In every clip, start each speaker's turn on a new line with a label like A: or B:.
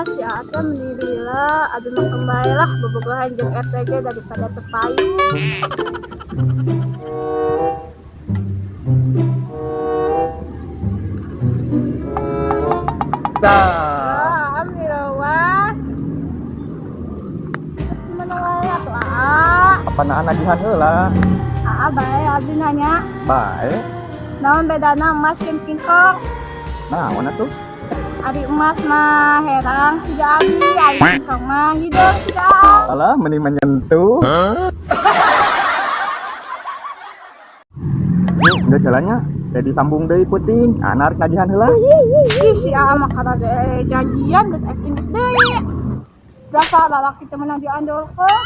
A: Si Ate meni lila, abi mah kembali lah bobogohan jeung RTG daripada teu payu.
B: Dah.
A: Alhamdulillah was. Terus gimana wae atuh Aa?
B: Apa naan nagihan heula?
A: Aa bae abdi nanya.
B: Bae.
A: Naon bedana emas jeung kingkong?
B: Naon atuh?
A: Ari emas mah herang siga abi, ari kingkong mah hideung siga Aa.
B: Alah, meni menyentuh. Yuk, geus heula nya. Jadi sambung deui peuting. Ah, narik nagihan heula.
A: Ih, si Aa mah karage janjian geus acting deui. Dasar lalaki teu meunang diandalkeun.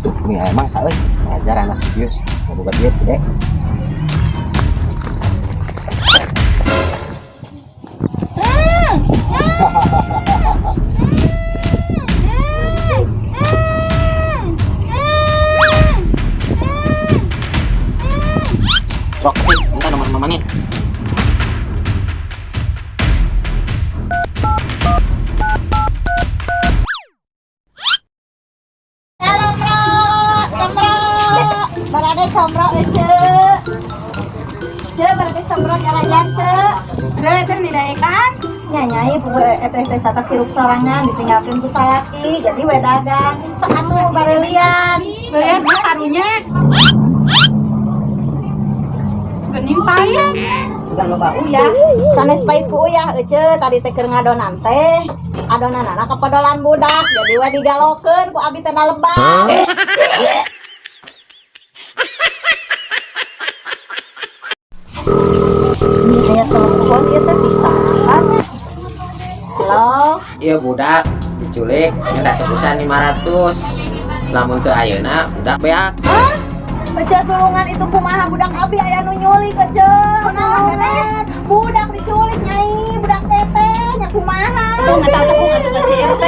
C: Tuh, ini emang salah ngajar anak bius mau buka duit gede. Sok, minta nomor mama nih.
D: Comro, comro, berada comro ece. Ce, berada comro jarajan ce.
E: Teh dinaikkan.
D: Nyanyai buwe eteh teh sata hirup sorangan ditinggalkeun ku salaki jadi we dagang. Sok atuh barelian.
E: Belian mah karunya. Gening pahit.
D: Sugan loba uyah. Sanes pahit ku uyah ece tadi teh keur ngadonan teh. Adonanana kapodolan budak jadi we digalokeun ku abi teh nalebak. Ini aya telepon ieu teh pisahan. Halo.
C: Iya budak diculik minta tebusan 500. Lamun teu ayeuna budak beak.
D: Hah? Ece tulungan itu kumaha budak abi aya nu nyulik ece. Kunaon? Budak diculik nyai, budak teteh nya kumaha? Tuh minta tepung atuh ke si RT.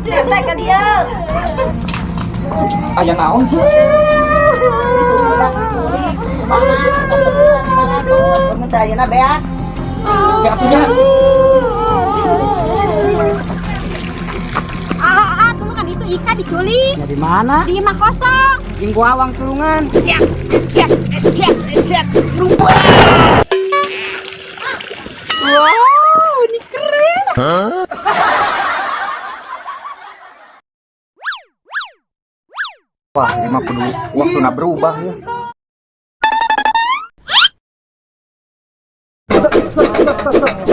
D: RT ka dieu.
B: Aya naon sih?
D: Itu budak diculik. Kumaha minta tebusan 500. Mun teu ayeuna beak.
B: Ya atuh nya.
A: Ah, tulungan itu Ika diculik.
F: Ya di mana?
A: Di imah kosong.
F: Jeung gua awang tulungan.
A: Cek, cek, cek, cek.
E: Wow, ini keren.
B: Wah, ini mah kudu waktuna berubah ya.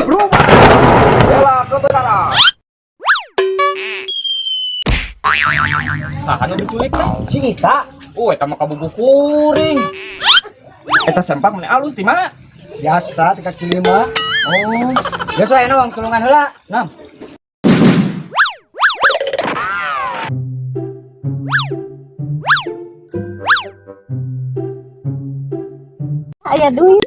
B: Berubah. Bela kebenaran. Ah, anu diculik teh.
F: Si Ika
B: Oh, eta mah kabubu kuring. Eta sempak meni alus di mana?
F: biasa di kaki lima.
B: Oh,
F: Geus we ayeuna wang tulungan heula.
B: nah.
D: Aya duit.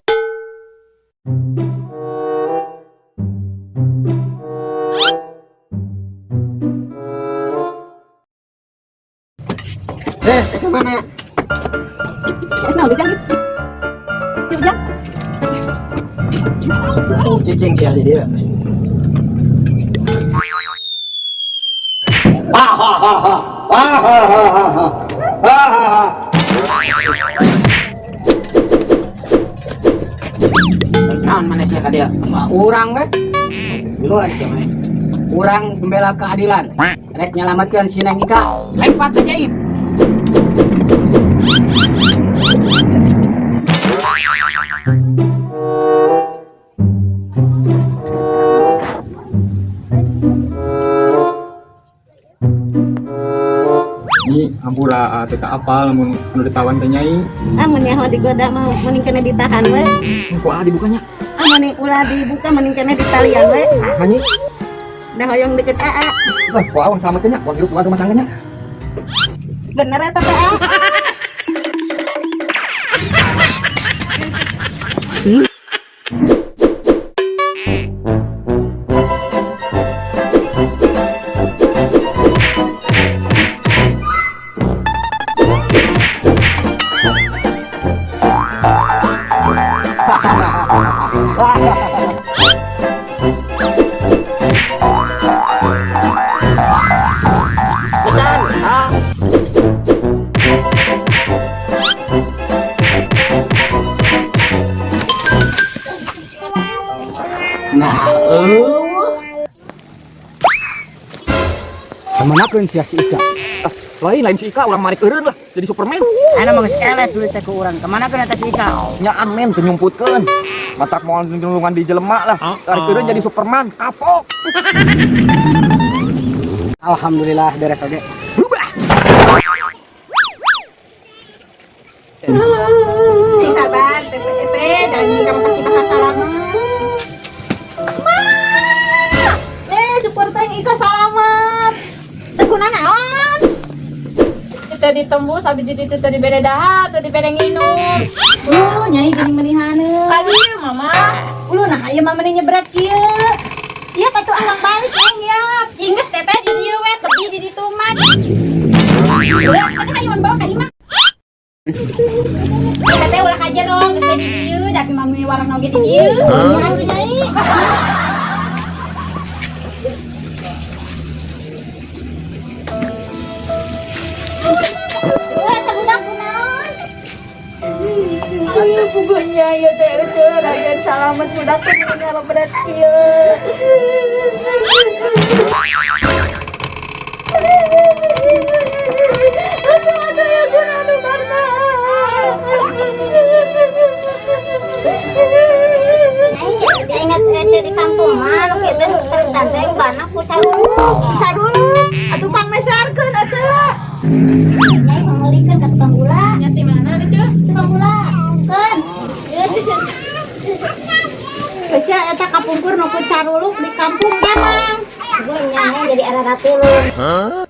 C: Eh, teh kemana?
A: Nah, ujang ujang.
C: Cicing sih ahli dia. Naon mana sih ka dia?
F: Urang we,
C: Duluan sih mana?
F: urang pembela keadilan. Rek nyelamatkeun si Neng Ika. Lempar ajaib.
B: Ini hampura teu apal lamun anu ditawan teh nyai.
D: Ah mun nyaho digoda mah mending kena ditahan we.
B: Ku ah dibukanya.
D: Ah mending ulah dibuka mending kena ditalian we.
B: Ah nyi.
D: Dah hoyong deket aa.
B: Wah, ku awang selamatkeun nya, uang hirup uang rumah tangganya.
D: Bener eta teh ah.
C: Pesan, ah.
F: Nah, eueuh. Kamanakeun sia si Ika?
B: Ah, lain lain si Ika urang marik eureun lah jadi Superman.
F: Ayeuna mah geus eleh duit teh ku urang. Kamanakeun eta si Ika?
B: Nyaan men teu nyumputkeun. Matak moal nulungan di jelema lah. Tarik eureun jadi Superman, kapok.
F: Alhamdulillah beres oge.
B: Berubah.
A: Sing sabar, TPTP, janji kamu pasti bakal salamet.
D: Syukur teh Ika salamet. Teu guna naon?
E: Teu ditembus abdi di ditu teu dibere dahar, teu dibere nginum.
D: Oh, nyai geuning menihaneun.
E: Ka dieu mama.
D: Ulu nah ieu mah meni nyebret kieu. Ieu patuh abang balik neng ya.
A: Inges teteh di dieu we, tepi di ditu mah. Udah, tadi hayu bawa ka imah. Teteh ulah ka jero, geus teh di dieu, tapi mami warna oge di dieu.
D: Nya atuh nyai.
A: Ulah teh budak kunaon?
D: Ayo pugunya ya teh euceu rayan salamet budak teh meni nyelebret kieu. Aduh, aduh, ya anu marna.
G: Ingat ece di kampung mah nu kitu tanteng bana ku caruluk.
D: Caruluk, atuh pangmeserkeun ece.
G: Nyai mangeulikeun ka tukang gula.
E: Nya ti mana teh?
G: Tukang gula.
D: Kan. Ece eta kapungkur nu ku caruluk di kampung damang.
G: Gue nyai jadi araratilun.